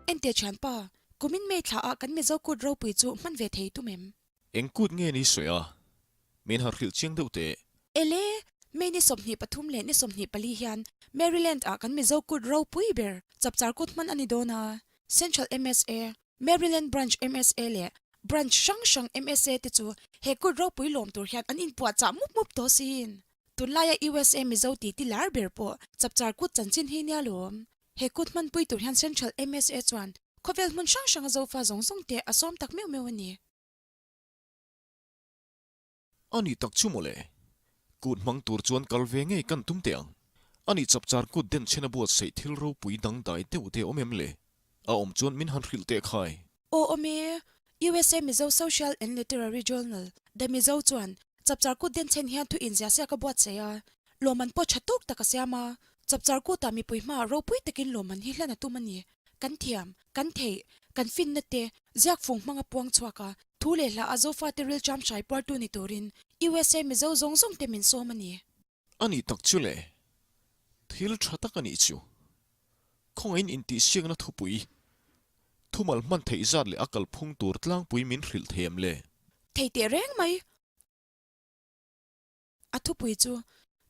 Enteh thianpa, kumin May thla ah kan Mizo kut ropui chu hman ve thei tum em? Eng kut nge ni sawi a? Min han hrilh chiang deuh teh. Ele, May ni 23 leh ni 24 hian Maryland ah kan Mizo kut ropui ber Chapchar kut hman a ni dawn a, Central MSA, Maryland Branch MSA leh Branch hrang hrang MSA te chu he kut ropui lawm tur hian an inpuahchah mup mup tawh sin. Tunlaia USA Mizo titi lar ber pawh Chapchar kut chanchin hi nia lawm. He kut hmanpui tur hian Central MSA chuan khawvel hmun hrang hranga Zofa zawng zawng te a sawm tak meuh meuh a ni. A nih tak chu mawle. Kut hmang tur chuan kal ve ngei kan tum teh ang. A nih Chapchar kut denchhen a buatsaih thil ropui dangdai deuh te awm em le? A awm chuan min han hrilh teh khai. Aw awm e, USA Mizo Social and Literary Journal, The Mizo chuan Chapchar kut denchhen hian thu inziah siak a buatsaih a, lawmman pawh tha tawk tak a siam a. Chapchar kutah mipui hmaah ropui takin lawmman hi hlan a tum a ni. Kan thiam, kan theih, kan finna te ziak fung hmanga puang chhuak a, thu leh hla a Zofate rilṭam hrai puartu ni turin USA Mizo zawng zawng te min sawm a ni. A nih tak chu le, thil tha tak a nih chu. Khawngaihin intihsiakna thupui, thumal hman theih zat leh a kalphung tur tlangpui min hrilh thei em le? Thei teh reng mai. A thupui chu,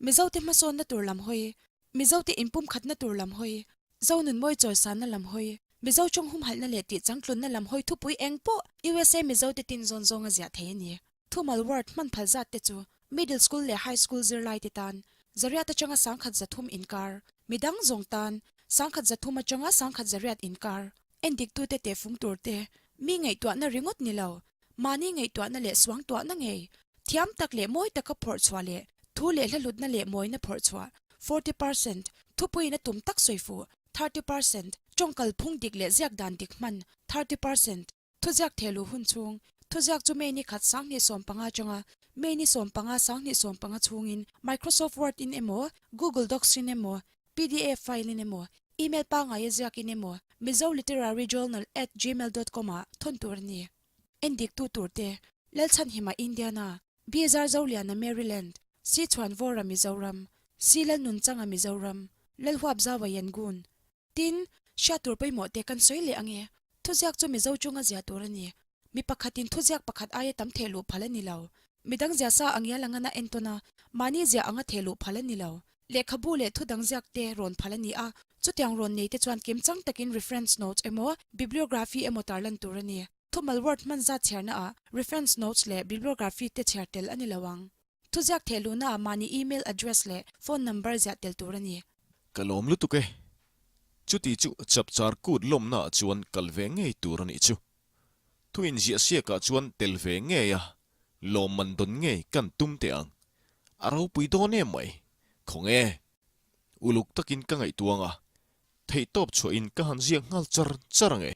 Mizote hmasawnna tur lam hawi, Mizote inpumkhatna tur lam hawi, Zonunmawi chawisanna lam hawi, Mizo tawng humhalhna leh tihchangtlunna lam hawi thupui eng pawh USA Mizote tin zawn zawnga ziah thei a ni. Thumal word hman phal zat te chu Middle School leh High School zirlai te tan zariat atanga sangkhat zathum inkar, midang zawng tan sangkhat zathum atanga sangkhat zariat inkar, endiktute tehfung tur te, mi ngaihtuahna ringawt ni lo, mahni ngaihtuahna leh suangtuahna ngei, thiam tak leh mawi taka phawrh chhuah leh thu leh hla hlutna leh mawina phawrh chhuah, 40%, thupuiin a tum tak sawi fuh, 30%, tawngkal phung dik leh ziak dan dik hman, 30%. Thuziak thehluh hun chhung, Thuziak chu May ni khat 2015 atanga May ni 15 2015 chhungin Microsoft Word in emaw, Google Docs in emaw, pdf file in emaw, email pangaia ziak in emaw mizoliteraryjournal at gmail dot com ah thawn tur a ni. Endiktu turte, Lalchhanhima Indiana, B Zarzoliana Maryland, C Chhuanvawra Mizoram, C Lalnunchanga Mizoram, Lalhuapzaua Yangon. Tin, hriat tur pawimawh te kan sawi leh ange. Thuziak chu Mizo chunga zia tur a ni. Mi pakhatin thuziak pakhat aia tam theh luh phal a ni lo. Midang zia sa ang ial anga na entawn a, mahni zia anga theh luh phal a ni lo. Lehkhabu leh thu dang ziak te rawn phal a ni a, chutiang rawn nei te chuan kimchang takin reference notes emaw, bibliography emaw tarlan tur a ni. Thumal word hman zat chhiarna ah reference notes leh bibliography te chhiar tel a ni lo ang. Thuziak theh luhna ah mahni email address leh phone number ziah tel tur a ni. Ka lawm lutuk e. Chuti chu chapchar kut lawmna ah chuan kal ve ngei tur a nih chu. Thu inziah siak ah chuan tel ve ngei a, lawmman dawn ngei kan tum teh ang. A ropui dawn em mai. Khawnge? Uluk takin ka ngaihtuang a, theihtawp chhuahin ka han ziak nghal char char ang e.